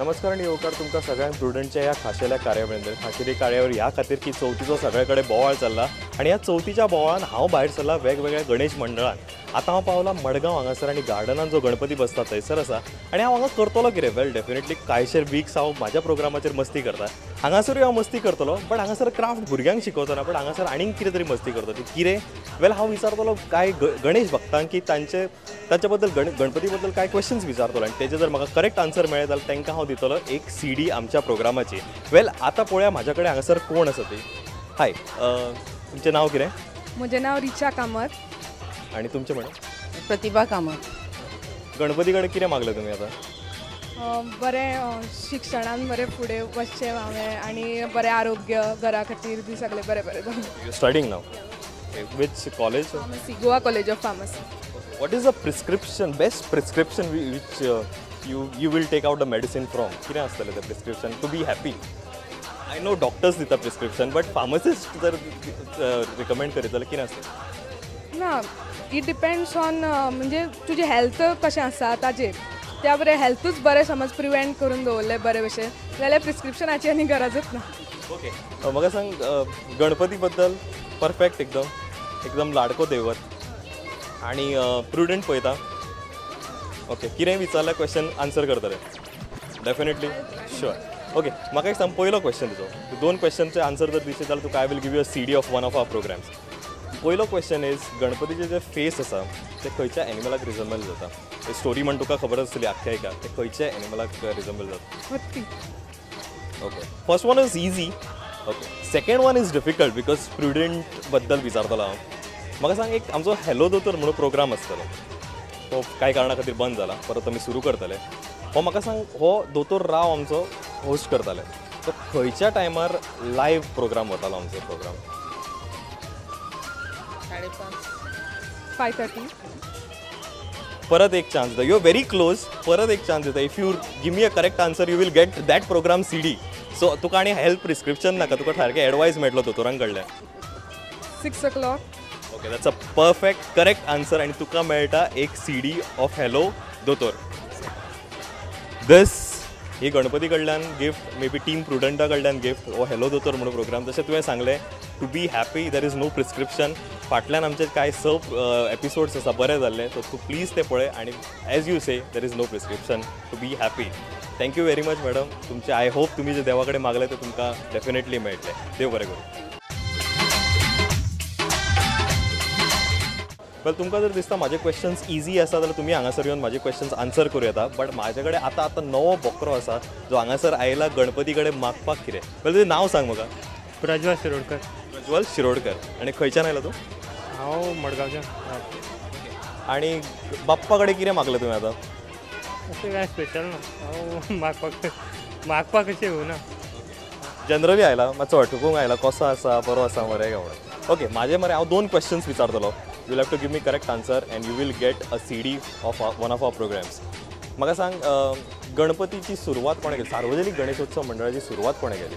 नमस्कार आनी येवकार तुमकां सगळ्यांक प्रुडंटच्या ह्या खाशेल्या कार्यावळींत. खाशेली कार्यावळ ह्या खातीर की चवथीचो सगळे कडेन बोवाळ चल्ला आनी ह्या चवथीच्या बोवाळान हांव भायर सरला वेगवेगळ्या गणेश मंडळान. आतां हांव पावला मडगांव हांगासर आनी गार्डनान जो गणपती बसता थंयसर आसा आनी हांव हांगा करतलो कितें? वेल डेफिनेटली कांयशे विक्स हांव म्हाज्या प्रोग्रामाचेर मस्ती करता, हांगासरूय हांव मस्ती करतलो, बट हांगासर क्राफ्ट भुरग्यांक शिकवचो ना, बट हांगासर आनीक कितें तरी मस्ती करतलो. ती कितें? वेल हांव विचारतलो कांय गणेश भक्तांक की तांचे बद्दल गणपती बद्दल कांय क्वेश्चन्स विचारतलो आनी तेजे जर म्हाका करेक्ट आन्सर मेळ्ळे जाल्यार तांकां हांव दितलो एक CD आमच्या प्रोग्रामाची. वेल आतां पळोवया म्हाज्या कडेन हांगासर कोण आसा ती. हाय, तुमचें नांव कितें? म्हजें नांव रिचा कामत. आनी तुमचें मॅडम? प्रतिभा कामत. गणपती कडेन कितें मागलें तुमी आतां? बरें शिक्षणान बरें फुडें वचचें हांवें आनी बरें आरोग्य घरा खातीर बी सगळें बरें बरें जावं. You studying now? Which college? Pharmacy, Goa college of pharmacy. What is the prescription, best prescription which you will take out the medicine from? कितें आसतलें तें prescription to be happy? I know doctors दिता prescription, but pharmacist जर recommend करीत जाल्यार कितें आसतलें? ना, it depends on म्हणजे तुजें हेल्थ कशें आसा ताजेर. त्या बरें हेल्थूच बरें समज प्रिवेंट करून दवरलें बरे भशेन जाल्यार प्रिस्क्रिप्शनाची आनी गरजूच ना. ओके, म्हाका सांग गणपती बद्दल परफेक्ट, एकदम एकदम लाडको देवत आनी प्रुडंट पळयता. ओके, कितें विचारलें क्वेश्चन आन्सर करतले डेफिनेटली शुअर. ओके, म्हाका एक सांग, पयलो क्वेश्चन तुजो, दोन क्वेश्चनचे आन्सर जर दिशे जाल्यार तुका I will give you a CD of one of our programs. पयलो क्वेश्चन is, गणपतीचे जे फेस आसा ते खंयच्या एनिमलाक रिजम्बल जाता? स्टोरी म्हण तुका खबर आसतली आख्यायिका, ते खंयच्या एनिमलाक रिजम्बल जाता? हत्ती. Okay, first one is easy. Okay, second one is difficult because Prudent बद्दल विचारतलो हांव. म्हाका सांग, एक आमचो हॅलो दोतोर म्हणून प्रोग्राम आसतलो, तो कांय कारणा खातीर बंद जाला, परत आमी सुरू करतले. हो म्हाका सांग, हो दोतोर राव आमचो होस्ट करताले, तो खंयच्या टायमार लायव्ह प्रोग्राम वतालो आमचो प्रोग्राम? 5:30. 5:30. परत एक चान्स दिता, you are very close. परत एक चान्स दिता, if you give me a correct answer you will get that program CD. So तुका आनी हेल्थ प्रिस्क्रिप्शन नाका, तुका सारकें एडवायस मेळटलो दोतोरां कडल्यान. 6 o'clock. Okay, that's a perfect correct answer आनी तुका मेळटा एक CD of hello दोतोर. दीस ही गणपती कडल्यान गिफ्ट, मे बी टीम प्रुडंटा कडल्यान गिफ्ट, हो हॅलो दोतोर म्हणून प्रोग्राम. जशें तुवें सांगलें, to be happy there is no prescription. फाटल्यान आमचे कांय स एपिसोड्स आसा बरे जाल्ले, सो तूं प्लीज ते पळय आनी as you say there is no prescription to be happy. Thank you very much madam. तुमचे I hope तुमी जे देवा कडेन मागलें तें तुमकां डेफिनेटली मेळटलें. देव बरें करूं. वेल, तुमकां जर दिसता म्हाजे क्वेश्चन्स इजी आसा जाल्यार तुमी हांगासर येवन म्हाजे क्वेश्चन्स आन्सर करूं येता, बट म्हाजे कडेन आतां आतां नवो बोकरो आसा जो हांगासर आयला गणपती कडेन मागपाक कितें. वेल, तुजें नांव सांग म्हाका. प्रज्वल शिरोडकर. प्रज्वल शिरोडकर. आनी खंयच्यान आयला तूं? हांव मडगांवच्यान. आनी बाप्पा कडेन कितें मागलें तुवें आतां? अशें कांय स्पेशल ना, हांव मागपाक कशें येवना, जनरली आयला मातसो अटकूंक आयला, कसो आसा, बरो आसा मरे काय म्हणून. ओके, म्हाजे मरे हांव दोन questions विचारतलो, you will have to give me correct answer and you will get a CD of one of our programs. म्हाका सांग, गणपतीची सुरवात कोणें केली? सार्वजनीक गणेशोत्सव मंडळाची सुरवात कोणें केली?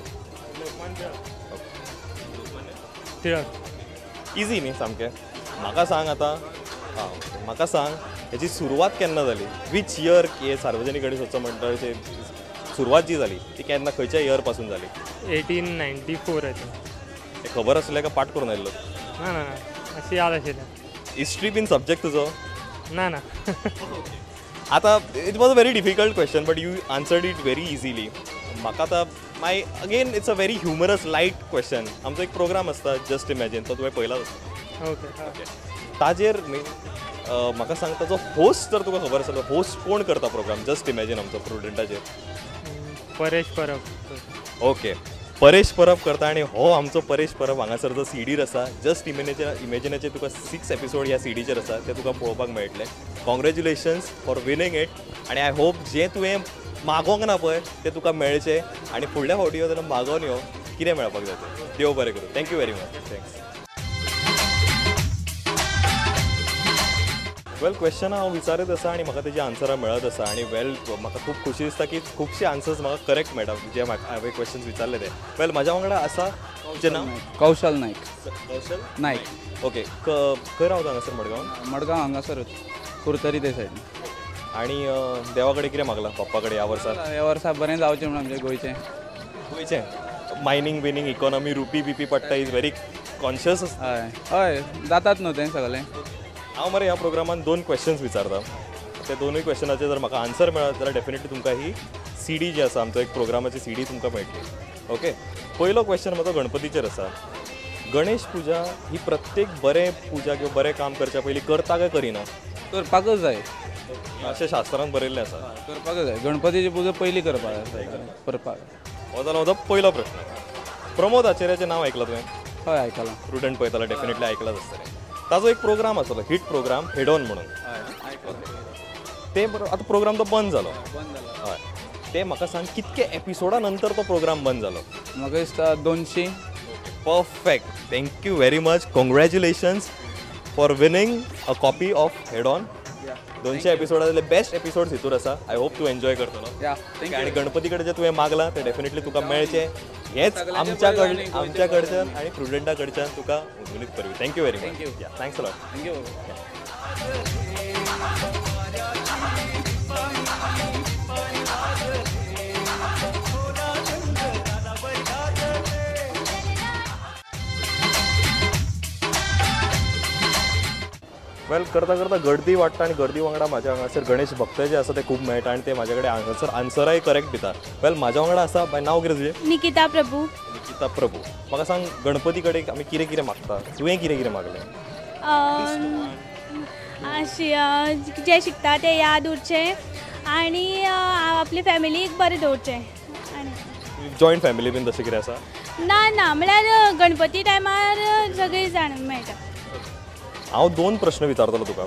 टिळक. इजी न्ही सामकें. म्हाका सांग आतां, म्हाका सांग हेची सुरवात केन्ना जाली? Which year हे सार्वजनीक गणेशोत्सव मंडळाची सुरवात जी जाली ती केन्ना, खंयच्या इयर पासून जाली? 1894. I think. तें खबर आसलें काय पाठ करून आयिल्लो? ना ना ना, अशी याद आशिल्लें. हिस्ट्री बीन सब्जेक्ट तुजो? ना ना. आतां it was a very difficult question but you answered it very easily. म्हाका आतां my again it's a very humorous light question. आमचो एक प्रोग्राम आसता जस्ट इमॅजीन, तो तुवें पळयला आसता. ओके, ताजेर न्ही म्हाका सांग, ताजो होस्ट जर तुका खबर आसलो, होस्ट कोण करता प्रोग्राम जस्ट इमॅजीन आमचो प्रुडंटाचेर? परेश परब. ओके, परेश परब करता आनी हो आमचो परेश परब हांगासर जो सीडीर आसा जस्ट इमॅजिनाचे तुका 6 एपिसोड ह्या सीडीचेर आसा ते तुका पळोवपाक मेळटले. कॉंग्रेच्युलेशन्स फॉर विनींग it आनी I hope जें तुवें मागोंक ना पळय तें तुका मेळचें आनी फुडल्या फावटी यो जाल्यार मागोवन यो, कितें मेळपाक जाय तें. देव बरें करूं. Thank you very much. Thanks. Well, question हांव विचारत आसा आनी म्हाका तेजी आन्सरां मेळत आसा आनी वेल म्हाका खूब खोशी दिसता की खुबशे आन्सर्स म्हाका करेक्ट मेळटा जे हांवें क्वेश्चन्स विचारले ते. वेल, म्हाज्या वांगडा आसा तुजें नांव? कौशल नायक. कौशल नायक. ओके, खंय रावता हांगासर मडगांव? मडगांव हांगासरूच, कुर्तरी ते सायडीन. आनी देवा कडेन कितें मागलां बाप्पा कडेन ह्या वर्सा? ह्या वर्सा बरें जावचें म्हणून आमचें गोंयचें. गोंयचें मायनींग बिनींग इकॉनॉमी रुपी बिपी पडटा is very conscious. हय हय जातात न्हू तें सगळें. हांव मरे ह्या प्रोग्रामान 2 क्वेश्चन्स विचारता, ते दोनूय क्वेश्चनाचे जर म्हाका आन्सर मेळत जाल्यार डेफिनेटली तुमकां ही सीडी जी आसा आमचो एक प्रोग्रामाची सीडी तुमकां मेळटली. ओके, पयलो क्वेश्चन म्हजो गणपतीचेर आसा. गणेश पुजा ही प्रत्येक बरें पुजा किंवा बरें काम करच्या पयलीं करता काय करिना? करपाकच जाय अशें शास्त्रान बरयल्लें आसा. करपाकच जाय, गणपतीची पुजा पयलीं करपाक जाय. करपाक हो जालो म्हजो पयलो प्रश्न. प्रमोद आचार्याचें नांव आयकलां तुवें? हय आयकलां. प्रुडंट पळयतालो डेफिनेटली आयकलांच आसतलें. ताजो एक प्रोग्राम आसलो हिट प्रोग्राम हेडॉन म्हणून. ते आतां प्रोग्राम तो बंद जालो. हय, ते म्हाका सांग कितके एपिसोडा नंतर तो प्रोग्राम बंद जालो? म्हाका दिसता 200. Perfect, thank you very much, congratulations for winning a copy of head on. 200 एपिसोडांतले best episodes हितूर आसा. I hope तूं एन्जॉय करतलो. आनी गणपती कडेन जें तुवें मागलां तें डेफिनेटली तुका मेळचें हेंच आमच्या कडच्यान आनी प्रुडंटा कडच्यान तुका उमेद करवी. Thank you very much. Thanks a lot. Thank you. Well करता करता गर्दी वाडटा आनी गर्दी वांगडा म्हाज्या हांगासर गणेश भक्त जे आसा ते खूब मेळटा आनी ते म्हाजे कडेन हांगासर आन्सराय करेक्ट दिता. वेल म्हाज्या वांगडा आसा बाय, नांव कितें तुजें? निकिता प्रभू. निकिता प्रभू, म्हाका सांग गणपती कडेन आमी कितें कितें मागता, तुवें कितें कितें मागलें? जें शिकता तें याद उरचें आनी आपली फॅमिलीक बरें दवरचें. आनी जॉयंट फॅमिली बीन तशें कितें आसा? ना ना, म्हळ्यार गणपती टायमार सगळीं जाण मेळटा. हांव 2 प्रश्न विचारतलो तुका,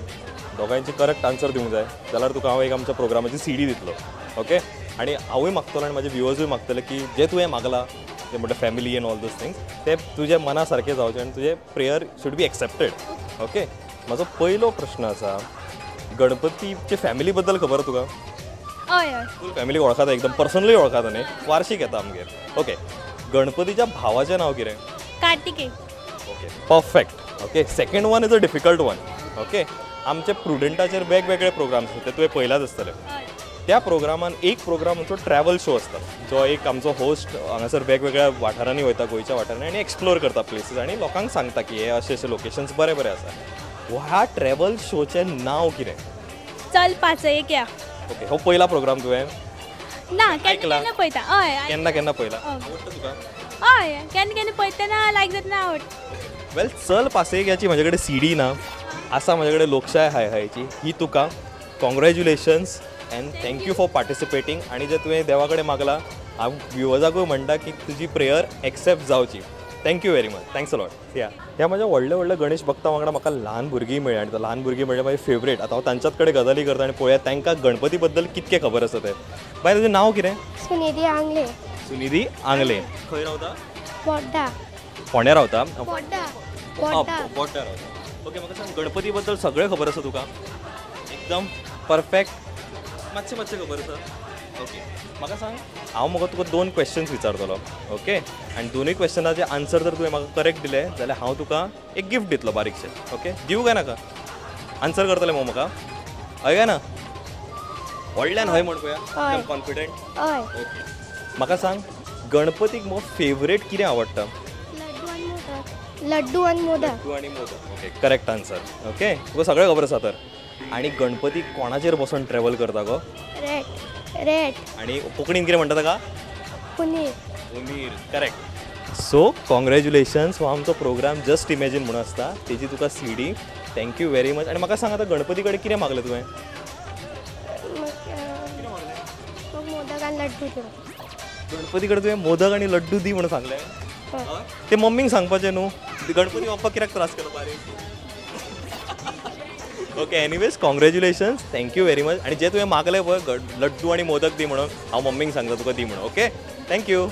दोगांयचे करेक्ट आन्सर दिवंक जाय जाल्यार तुका हांव एक आमच्या प्रोग्रामाची सीडी दितलो. ओके, आनी हांवूय मागतलो आनी म्हाजे व्युवर्सूय मागतले की जें तुवें मागलां जें म्हणटा family and all those things ते तुज्या मना सारकें जावचें आनी तुजें prayer should be accepted. Okay, म्हाजो पयलो प्रश्न आसा, गणपतीचे फॅमिली बद्दल खबर तुका? हय हय, फूल फॅमिली वळखता, एकदम पर्सनली वळखता न्ही, वार्षिक येता आमगेर. ओके, गणपतीच्या भावाचें नांव कितें? Kartikeya. Okay, perfect. Okay, second one is a difficult one. Okay, आमचे प्रुडंटाचेर वेगवेगळे प्रोग्राम्स आसता ते तुवें पळयलाच आसतले. त्या प्रोग्रामान एक प्रोग्राम आमचो ट्रॅवल शो आसता, जो एक आमचो होस्ट हांगासर वेगवेगळ्या वाठारांनी वयता, गोंयच्या वाठारांनी, आनी एक्सप्लोर करता प्लेसीस आनी लोकांक सांगता की हे अशे अशे लोकेशन्स बरे बरे आसा. ह्या ट्रॅवल शोचें नांव कितें? चल पांचयेक या. ओके, हो पयला प्रोग्राम तुवें? ना, केन्ना केन्ना पळयता. हय, केन्ना केन्ना पळयला. आवडटा तुका? हय, केन्ना केन्ना पळयतना लायक जातना आवडटा. वेल चल पासयेक याची म्हजे कडेन सीडी ना आसा, म्हजे कडेन लोकशाय हाय हायची. ही तुका congratulations and thank you for participating. आनी जें तुवें देवा कडेन मागलां हांव व्युवर्साकूय म्हणटा की तुजी प्रेयर एक्सेप्ट जावची. Thank you very much, thanks a lot. या ह्या म्हाज्या व्हडल्या व्हडल्या गणेश भक्ता वांगडा म्हाका ल्हान भुरगीं मेळ्ळीं आनी ल्हान भुरगीं म्हणल्यार म्हाजी फेवरेट. आतां हांव तांच्याच कडेन गजाली करता आनी पळोवया तांकां गणपती बद्दल कितकें खबर आसा तें. बाय, तुजें नांव कितें? सुनिधी आंगले. सुनिधी आंगले, खंय रावता? पोड्डा. फोंड्या रावता? पोड्डा. पोड्डा रावता. ओके, म्हाका सांग गणपती बद्दल सगळें खबर आसा तुका? एकदम परफेक्ट? मातशें मातशें खबर आसा. ओके, म्हाका सांग, हांव म्हाका तुका 2 क्वेश्चन्स विचारतलो. ओके, आनी दोनूय क्वेश्चनाचे आन्सर जर तुवें म्हाका करेक्ट दिले जाल्यार हांव तुका एक गिफ्ट दितलो बारीकशें. ओके, दिवं काय नाका? आन्सर करतलें मगो म्हाका? हय काय ना? व्हडल्यान हय म्हण पळोवया, एकदम कॉन्फिडंट. ओके, म्हाका सांग गणपतीक मगो फेवरेट कितें आवडटा? लड्डू आनी मोदक. लड्डू आनी modak. Okay, correct answer. Okay, तुका सगळें खबर आसा तर. आनी गणपती कोणाचेर बसून ट्रॅवल करता गो? रेट. रेट. आनी कोंकणीन कितें म्हणटा ताका? हुनीर. हुनीर, करेक्ट. सो कॉंग्रेच्युलेशन्स, हो आमचो प्रोग्राम जस्ट इमेजीन म्हणून आसता तेजी तुका CD. Thank you very much. आनी म्हाका सांग आतां गणपती कडेन कितें मागलें तुवें? मोदक आनी लड्डू. गणपती कडेन तुवें मोदक आनी लड्डू दी म्हणून सांगलें? ते मम्मीक सांगपाचें न्हू, गणपती बाप्पा कित्याक त्रास केलो बारीक? Okay, anyways congratulations, thank you very much. आनी जे तुवें मागलें पळय लड्डू आनी मोदक दी म्हणून, हांव मम्मीक सांगता तुका दी म्हणून. Okay, thank you.